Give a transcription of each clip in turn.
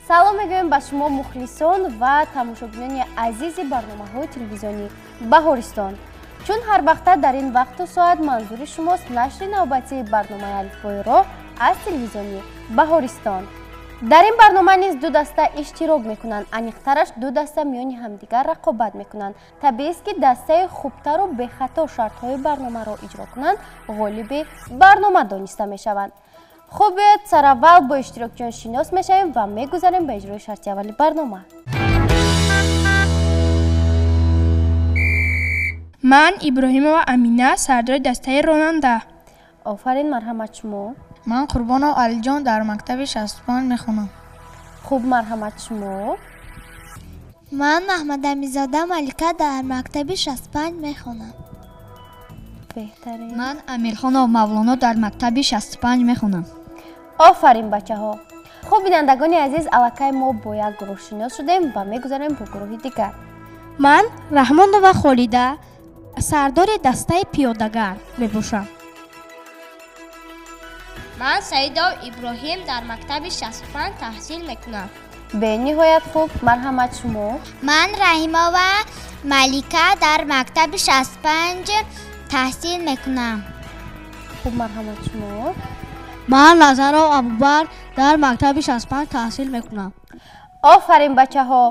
Салом мегӯем ба шумо мухлисон ва тамошобинони азизи барномаҳои телевизионии Баҳористон. Чун ҳар вақта дар ин вақту соат манзури шумост нашри навбатии барномаи Алифбои роҳ аз телевизиони Баҳористон. Дар ин барнома низ ду даста иштирок мекунанд. Аниқтараш ду даста миёни ҳамдигар рақобат мекунанд. Табиист, ки дастаи хубтару бехато шартҳои барномаро иҷро кунанд, ғолиби барнома дониста мешаванд. Хуб, биёед сараввал бо иштирокчиён шинос мешавем ва мегузарем ба иҷрои шарти аввали барнома. Ман Иброҳимова Амина, сардори дастаи ронанда. Офарин, марҳамат шумо. Ман Қурбонов Алиҷон, дар мактаби 65 мехонам. Хуб, марҳамат шумо. Ман Маҳмадамизода Малика, дар мактаби 65 мехонам. Беҳтарин. Ман Амирхонов Мавлоно, дар мактаби 65 мехонам. Офарин, бачаҳо. Хуб, бинандагони азиз, аллакай мо бо як гурӯҳ шинос шудем ва мегузарем бо гурӯҳи дигар. Ман Раҳмонова Холида, сардори дастаи пиёдагар мебошам. Ман Саидов Иброҳим, дар мактаби 65 таҳсил мекунам. Бениҳоят хуб, марҳамат шумо. Ман Раҳимова Малика, дар мактаби 65 таҳсил мекунам. Хуб, марҳамат шумо. Ман Назаров Абубар, дар мактаби 65 таҳсил мекунам. Офарин, бачаҳо.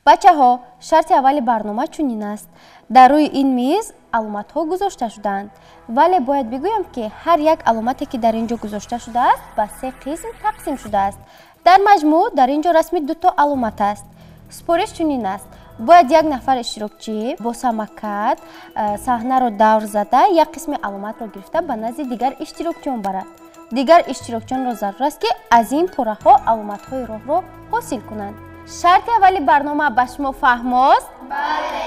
Бачаҳо, шарти аввали барнома чунин аст. Дар рӯи ин миз аломатҳо гузошта шудаанд. Вале бояд бигӯям, ки ҳар як аломате, ки дар ин ҷо гузошта шудааст, ба се қисм тақсим шудааст. Дар маҷмӯъ дар ин ҷо расми дуто аломат аст. Супориш чунин аст. Бояд як нафар иштирокчӣ бо самокат саҳнаро давр зада, як қисми аломатро гирифта ба назди дигар иштирокчиён барад. Дигар иштирокчиёнро зарур аст, ки аз ин пораҳо аломатҳои роҳро ҳосил кунанд. Шарти аввали барнома ба шумо фаҳмост? Бале.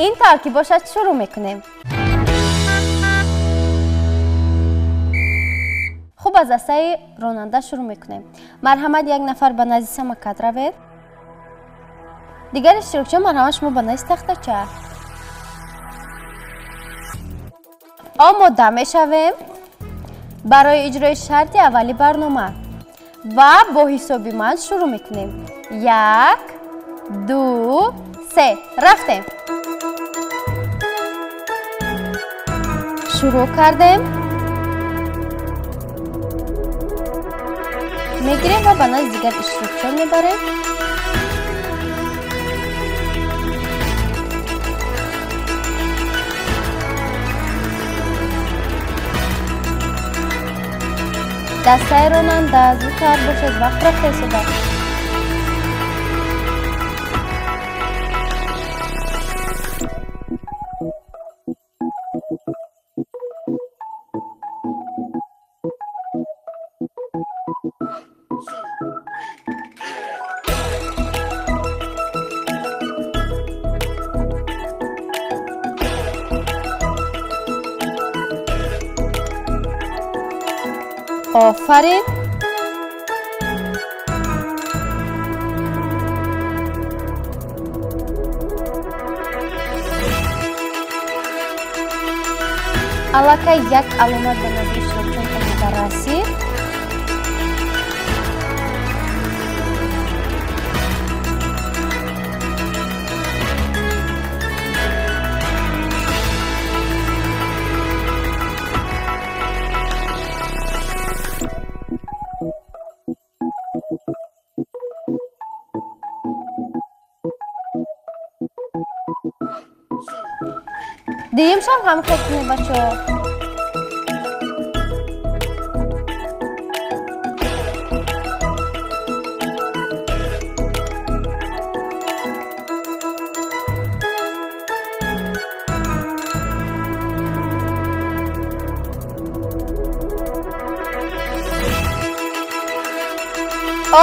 Ин тавр ки бошад, шурӯъ мекунем. Хуб, аз дастаи ронанда шурӯъ мекунем. Марҳамат, як нафар ба назди самокат равед. Дигар иштирокчиён, марҳамат, шумо ба назди тахтача. Омода мешавем барои иҷрои шарти аввали барнома ва бо ҳисоби ман шурӯъ мекунем. 1, 2, 3. Рафтем. Шурӯъ кардем. Мегирем ва ба назди дигар иштирокчиён мебарем. Дастаи ронанда, зудтар бошед, вақт рафта истодааст. Офарин. Аллакай як аломат ба назди иштирокчиён омода расид. Дуюмшам ҳам хел кунед, бачаҳо.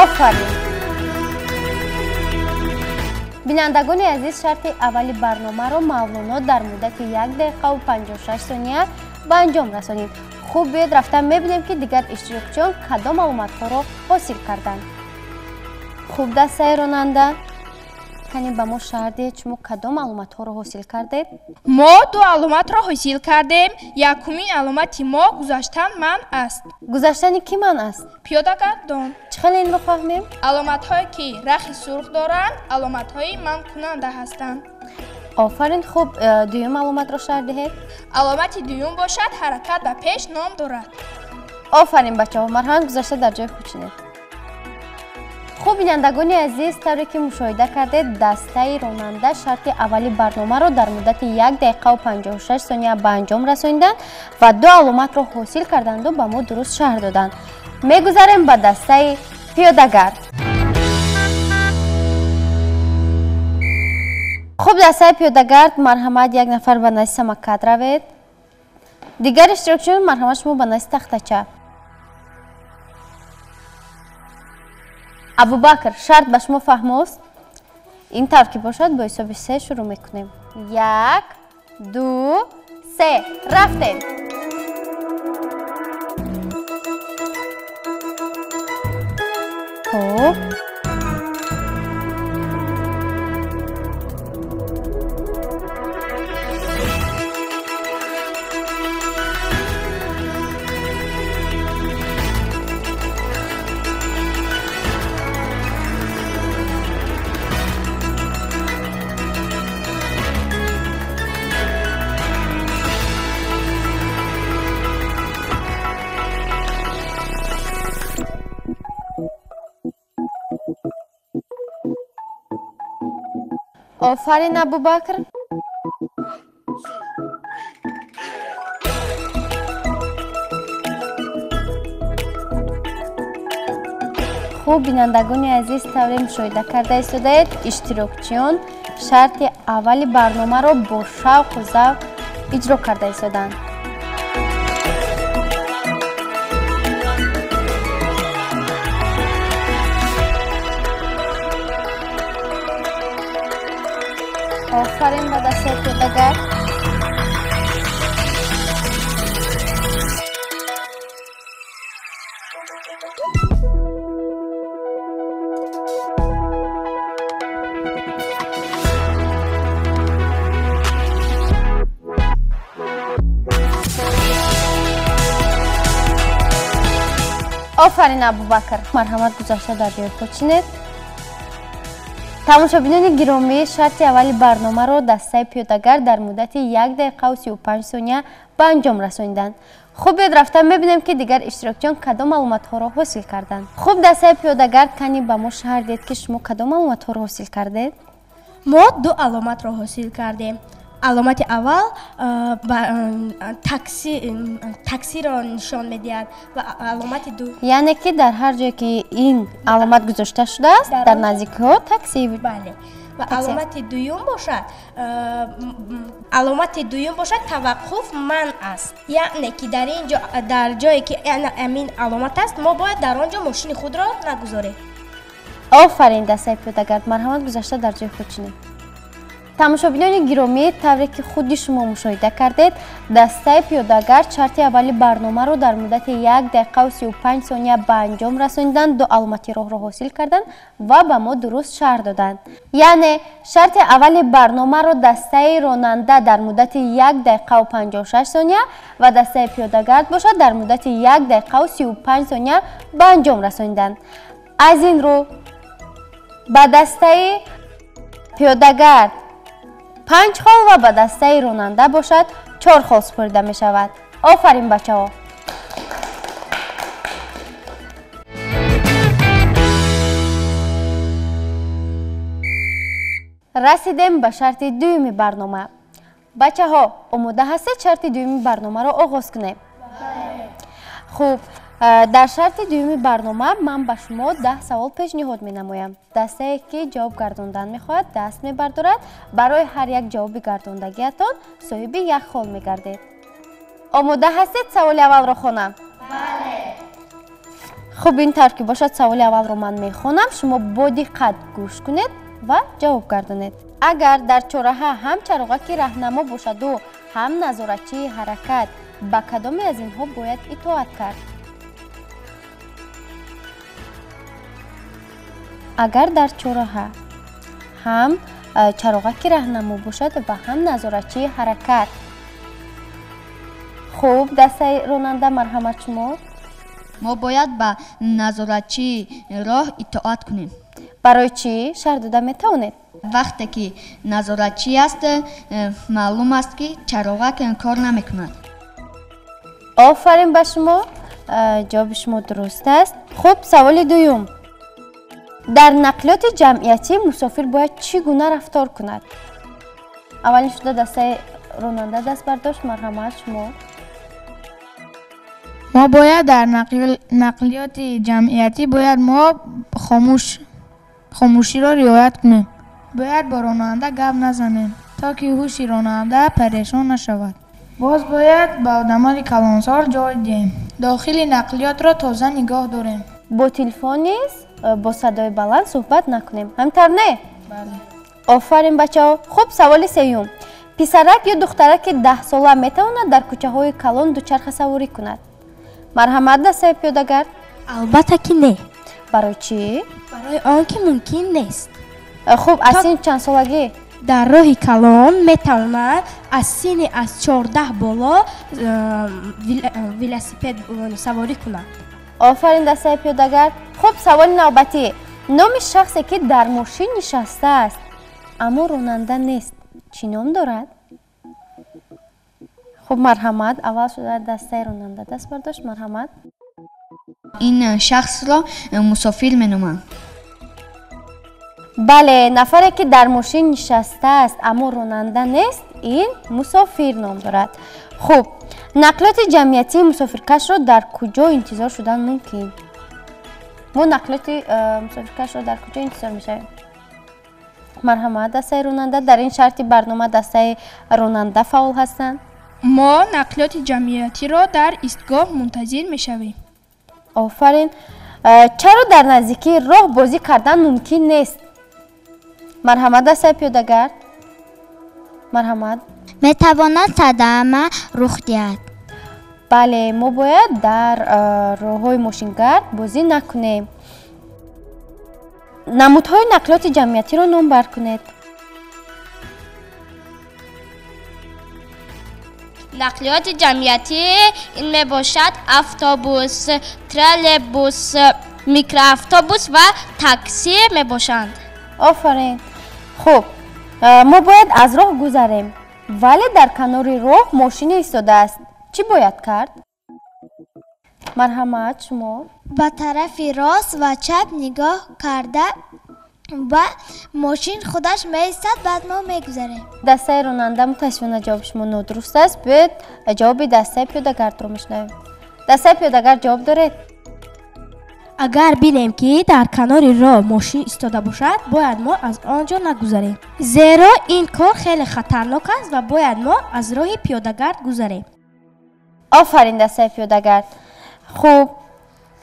Офарин. Бинандагони азиз, шарти аввали барномаро Мавлоно дар муддати 1 дақиқаву 56 сония ба анҷом расонид. Хуб, биёед рафта мебинем, ки дигар иштирокчиён кадом аломатҳоро ҳосил карданд. Хуб, дастаи ронанда. кани ба мо шарҳ диҳед, шумо кадом аломатҳоро ҳосил кардед? Мо ду аломатро ҳосил кардем. Якумин аломати мо гузаштан манъ аст. Гузаштани кӣ манъ аст? Пиёдагардон. Чӣ хеле инро фаҳмем? Аломатҳое ки рахи сурх доранд, аломатҳои манъкунанда ҳастанд. Офарин. Хуб, дуюм аломатро шарҳ диҳед. Аломати дуюм бошад ҳаракат ба пеш ном дорад. Офарин бачаҳо, марҳамат гузашта дар ҷои худ чинед. Хуб, бинандагони азиз, тавре ки мушоҳида кардед, дастаи ронанда шарти аввали барномаро дар муддати 1 дақиқаву 56 сония ба анҷом расониданд ва ду аломатро ҳосил карданду ба мо дуруст шарҳ доданд. Мегузарем ба дастаи пиёдагард. Хуб, дастаи пиёдагард, марҳамат як нафар ба назди самокат равед. Дигар иштирокчиён, марҳамат шумо ба назди тахтача. Абубакр, шарт ба шумо фаҳмост? Ин тавр ки бошад, бо ҳисоби се шурӯъ мекунем. 1, 2, 3. Рафтем. Хуб. Офарин, Абубакр. Хуб, бинандагони азиз, тавре мушоҳида карда истодаед, иштирокчиён шарти аввали барномаро бо шавқу завқ иҷро карда истоданд. Офарин ба дастаи пиёдагард. Офарин, Абубакр. Марҳамат гузашта дар ҷои худ чинед. Тамошобинони гиромӣ, шарти аввали барномаро дастаи пиёдагард дар муддати 1 дақиқаву 35 сония ба анҷом расониданд. Хуб, биёд рафта мебинем, ки дигар иштирокчиён кадом маълумотҳоро ҳосил карданд. Хуб, дастаи пиёдагард, кани ба мо шарҳ диҳед, ки шумо кадом маълумотҳоро ҳосил кардед? Мо ду аломатро ҳосил кардем. Аломати аввал таксиро нишон медиҳад ва аломати ду, яъне ки дар ҳар ҷое ки ин аломат гузошта шудааст, дар наздикиҳо такси. Бале. Ва аломати дуюм бошад, аломати дуюм бошад таваққуф манъ аст, яъне ки дар ин ҷо, дар ҷое ки ҳамин аломат аст, мо бояд дар он ҷо мошини худро нагузорем. Офарин, дастаи пиёдагард, марҳамат гузашта дар ҷои худ чинед. Тамошобинони гиромӣ, тавре ки худи шумо мушоҳида кардед, дастаи пиёдагард шарти аввали барномаро дар муддати 1 дақиқаву 35 сония ба анҷом расониданд, ду аломати роҳро ҳосил карданд ва ба мо дуруст шарҳ доданд. Яъне шарти аввали барномаро дастаи ронанда дар муддати 1 дақиқаву 56 сония ва дастаи пиёдагард бошад дар муддати 1 дақиқаву 35 сония ба анҷом расониданд. Аз ин рӯ ба дастаи пиёдагард 5 хол ва ба дастаи ронанда бошад 4 хол супорида мешавад. Офарин, бачаҳо. Расидем ба шарти дуюми барнома. Бачаҳо, омода ҳастед шарти дуюми барномаро оғоз кунем? Хуб, дар шарти дуюми барнома ман ба шумо 10 савол пешниҳод менамоям. Дастае ки ҷавоб гардондан мехоҳад, даст мебардорад. Барои ҳар як ҷавоби гардондагиатон соҳиби як хол мегардед. Омода ҳастед саволи аввалро хонам? Бале. Хуб, ин тавр ки бошад, саволи аввалро ман мехонам, шумо бо диққат гӯш кунед ва ҷавоб гардонед. Агар дар чораҳа ҳам чароғаки раҳнамо бошаду ҳам назоратчии ҳаракат, ба кадоме аз инҳо бояд итоат кард? Агар дар чораҳа Ҳам чароғаки раҳнамо бошад ва ҳам назоратчии ҳаракат. Хуб, дастаи ронанда, марҳамат шумо. Мо бояд ба назоратчии роҳ итоат кунем. Барои чӣ? Шарҳ дода метавонед? Вақте ки назоратчӣ аст, маълум аст, ки чароғак кор намекунад. Офарин ба шумо, ҷавоби шумо дуруст аст. Хуб, саволи дуюм. Дар нақлиёти ҷамъиятӣ мусофир бояд чӣ гуна рафтор кунад? Аввалин шуда дастаи ронанда даст бардошт. Марҳамат шумо. Мо бояд дар нақлиёти ҷамъиятӣ бояд мо хомӯширо риоят кунем. Бояд бо ронанда гап назанем, то ки ҳуши ронанда парешон нашавад. Боз бояд ба одамони калонсол ҷой диҳем. Дохили нақлиётро тоза нигоҳ дорем. Бо телефон низ бо садои баланд суҳбат накунем. Ҳамтар не? Бале. Офарин бачаҳо. Хуб, саволи сеюм. Писарак ё духтараки 10-сола метавонад дар кӯчаҳои калон дучархасаворӣ кунад? Марҳамат, дастаи пиёдагард. Албатта ки не. Барои чӣ? Барои он ки мумкин нест. Хуб, аз синни чанд солагӣ? Дар роҳи калон метавонад аз синни аз 14 боло велосипед саворӣ кунад. Офарин дастаи пиёдагард. Хуб, саволи навбатӣ. Номи шахсе ки дар мошин нишастааст, аммо ронанда нест, чӣ ном дорад? Хуб, марҳамат, аввал шуда дастаи ронанда даст бардошт. Марҳамат. Ин шахсро мусофир меноманд. Бале, нафаре ки дар мошин нишастааст, аммо ронанда нест, ин мусофир ном дорад. Хуб, нақлиёти ҷамъиятии мусофиркашро дар куҷо интизор шудан мумкин? Мо нақлиёти мусофиркашро дар куҷо интизор мешавем? Марҳамат, дастаи ронанда. Дар ин шарти барнома дастаи ронанда фаъол ҳастанд. Мо нақлиёти ҷамъиятиро дар истгоҳ мунтазир мешавем. Офарин. Чаро дар наздикии роҳ бозӣ кардан мумкин нест? Марҳамат, дастаи пиёдагард. Марҳамат. Метавонад садама рух диҳад. Бале, мо бояд дар роҳҳои мошингард бозӣ накунем. Намудҳои нақлиёти ҷамъиятиро номбар кунед. Нақлиёти ҷамъиятӣ ин мебошад автобус, троллейбус, микроавтобус ва такси мебошанд. Офарин. Хуб, мо бояд аз роҳ гузарем, вале дар канори роҳ мошине истодааст. Чӣ бояд кард? Марҳамат, шумо. Ба тарафи рост ва чап нигоҳ карда ва мошин худаш меистад, баъд мо мегузарем. Дастаи ронанда, мутаассифона ҷавоби шумо нодуруст аст. Биёед ҷавоби дастаи пиёдагардро мешунавем. Дастаи пиёдагард ҷавоб доред? Агар бинем ки дар канори роҳ мошин истода бошад, бояд мо аз он ҷо нагузарем, зеро ин кор хеле хатарнок аст ва бояд мо аз роҳи пиёдагард гузарем. Офарин дастаи пиёдагард. Хуб,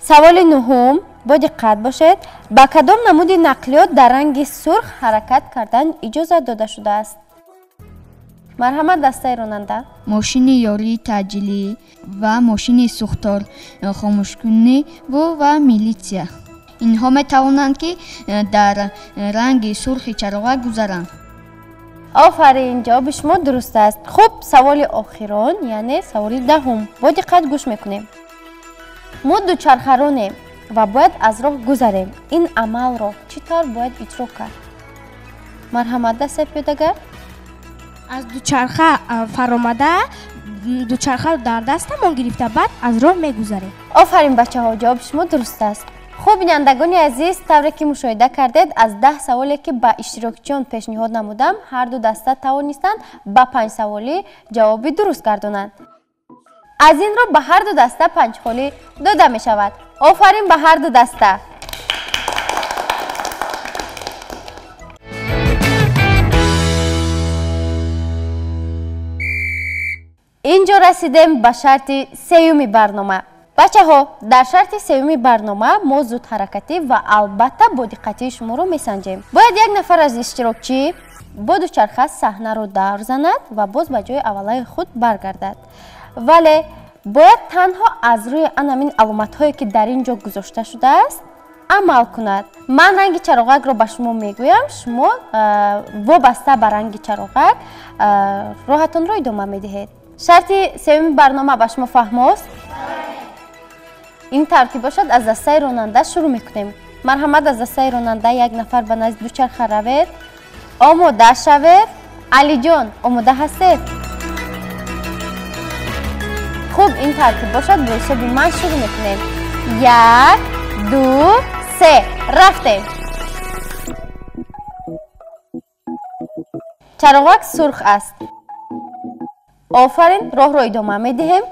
саволи нуҳум, бо диққат бошед. Ба кадом намуди нақлиёт дар ранги сурх ҳаракат кардан иҷозат дода шудааст? Марҳамат, дастаи ронанда. Мошини ёрии таъҷилӣ ва мошини сӯхтор хомӯшкуниву ва милитсия. Инҳо метавонанд, ки дар ранги сурхи чароға гузаранд. Офарин, ҷавоби шумо дуруст аст. Хуб, саволи охирон, яъне саволи даҳум. Бо диққат гӯш мекунем. Мо дучархаронем ва бояд аз роҳ гузарем. Ин амалро чӣ тавр бояд иҷро кард? Марҳамат, дастаи пиёдагард. Аз дучарха фаромада, дучархаро дар дастамон гирифта, баъд аз роҳ мегузарем. Офарин бачаҳо, ҷавоби шумо дуруст аст. Хуб, бинандагони азиз, тавре ки мушоҳида кардед, аз 10 саволе ки ба иштирокчиён пешниҳод намудам, ҳар ду даста тавонистанд ба 5 саволӣ ҷавоби дуруст гардонанд. Аз ин рӯ ба ҳар ду даста 5 холӣ дода мешавад. Офарин ба ҳар ду даста. Инҷо расидем ба шарти сеюми барнома. Бачаҳо, дар шарти сеюми барнома мо зудҳаракатӣ ва албатта бодиққатии шуморо месанҷем. Бояд як нафар аз иштирокчӣ бо дучарха саҳнаро давр занад ва боз ба ҷои аввалаи худ баргардад. Вале бояд танҳо аз рӯи анамин аломатҳое ки дар ин ҷо гузошта шудааст амал кунад. Ман ранги чароғакро ба шумо мегӯям, шумо вобаста ба ранги чароғак роҳатонро идома медиҳед. Шарти сеюми барнома ба шумо фаҳмост? Ин тавр ки бошад, аз дастаи ронанда шурӯъ мекунем. Марҳамат, аз дастаи ронанда як нафар ба назди дучарха равед, омода шавед. Алиҷон, омода ҳастед? Хуб, ин тавр ки бошад, бо ҳисоби ман шурӯъ мекунем. 1, 2, 3, рафтем. Чароғак сурх аст. Офарин, роҳро идома медиҳем.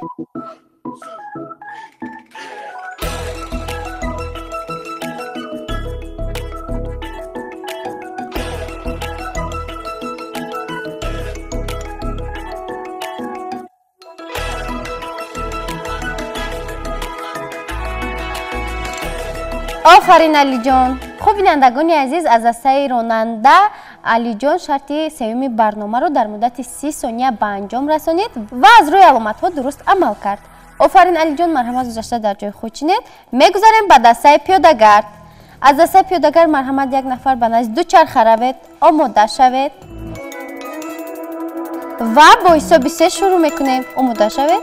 Офарин, Алиҷон. Хуб, бинандагони азиз, аз дастаи ронанда Алиҷон шарти сеюми барномаро дар муддати 30 сония ба анҷом расонид ва аз рӯи аломатҳо дуруст амал кард. Офарин, Алиҷон, марҳамат, гузашта дар ҷои худ чинед. Мегузарем ба дастаи пиёдагард. Аз дастаи пиёдагард марҳамат як нафар ба назди дучарха равед, омода шавед ва бо ҳисоби 3 шурӯъ мекунем. Омода шавед.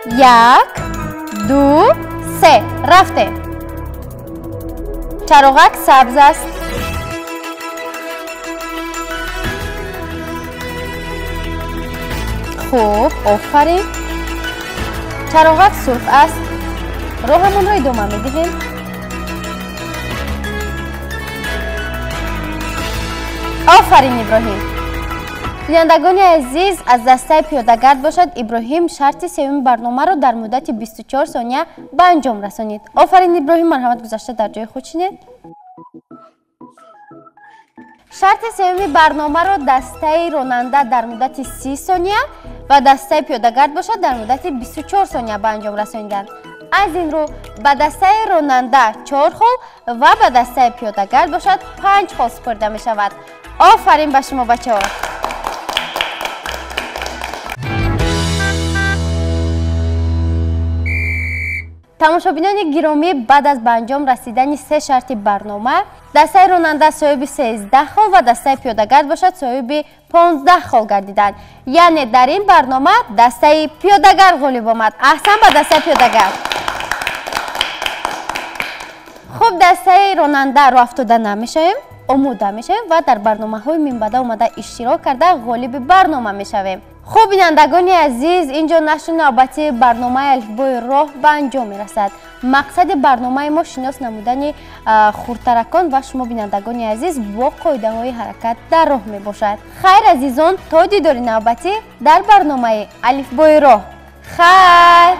1, 2, 3, рафтем. Чароғак сабз аст. Хуб, офарин. Чароғак сурх аст. Роҳамонро идома медиҳем. Офарин, Иброҳим. Бинандагони азиз, аз дастаи пиёдагард бошад, Иброҳим шарти сеюми барномаро дар муддати 24 сония ба анҷом расонид. Офарин, Иброҳим, марҳамат, гузашта дар ҷои худ шинед. Шарти сеюми барномаро дастаи ронанда дар муддати 30 сония ва дастаи пиёдагард бошад дар муддати 24 сония ба анҷом расониданд. Аз ин рӯ ба дастаи ронанда 4 хол ва ба дастаи пиёдагард бошад 5 хол супорида мешавад. Офарин ба шумо, бачаҳо. Тамошобинони гиромӣ, баъд аз ба анҷом расидани 3 шарти барнома, дастаи ронанда соҳиби 13 хол ва дастаи пиёдагард бошад соҳиби 15 хол гардиданд. Яъне дар ин барнома дастаи пиёдагард ғолиб омад. Аҳсан ба дастаи пиёдагард. Хуб, дастаи ронанда роҳ афтода намешавем, омода мешавем ва дар барномаҳои минбаъда омада иштирок карда ғолиби барнома мешавем. Хуб, бинандагони азиз, инҷо нашри навбатии барномаи алифбои роҳ ба анҷом мерасад. Мақсади барномаи мо шинос намудани хурдтаракон ва шумо, бинандагони азиз, бо қоидаҳои ҳаракат дар роҳ мебошад. Хайр, азизон, то дидори навбатӣ дар барномаи алифбои роҳ. Хайр!